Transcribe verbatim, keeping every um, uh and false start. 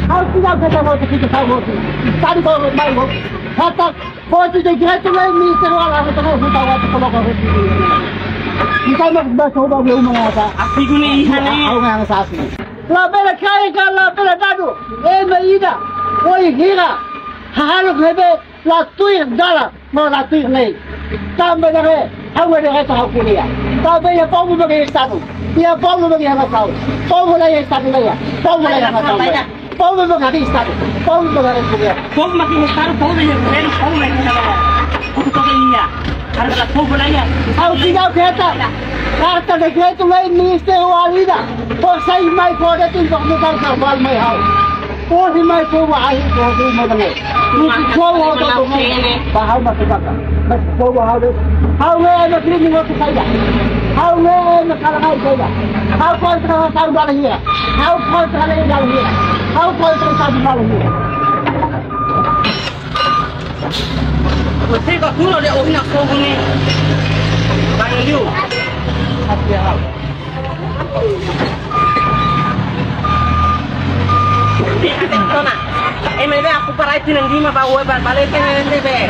Ha'u tidak kata mau kita tahu. Tadi baru main. Kata, kau tidak kira tu lain ni, terus Allah kata mau kita waktu kalau kau. Kita nak baca ubah dia mengata. Aku guna iha ne'e. Ha'u nggak ngasasi. Labele kaer ka, labele dadu. Ema ida. Oi hira. Hahalok ne'ebé la tuir dala, no la tuir lei. Tanba ne'e, ha'u ne'e reta ha'u ko'alia. Tanba iha povu mak iha Estadu. Iha povu mak iha nasaun. Povu la iha Estadu la iha. Povu la iha nasaun la iha. Povu mak iha Estadu. Povu mak iha ko'alia. Povu mak iha Estadu, povu mak iha governu, povu mak iha nasaun. Kutu toka iha. Harga la povu la iha. Ha'u tidak keta. Karta dekretu lei Ministériu Alida. Por sai mai por dentro do hospital Carvalho mai ha'u. Ohin mai povu ahi povu mai dangai. Nuku povu ha'u to'o mai. Ba ha'u maka baka. Mas povu ha'u de'it. Ha'u ne'e ema krime hotu saida. Ha'u ne'e ema kalangan saida. Ha'u kontra ha'u dala hira. Ha'u kontra lei dala hira. Ha'u kontra Estadu dala hira. Você calcula de ouvir na fogo, né? Vai, Lil. Tona. Ema ne'ebé aku parai tinan lima ba ue ba bale tinan ne'ebé.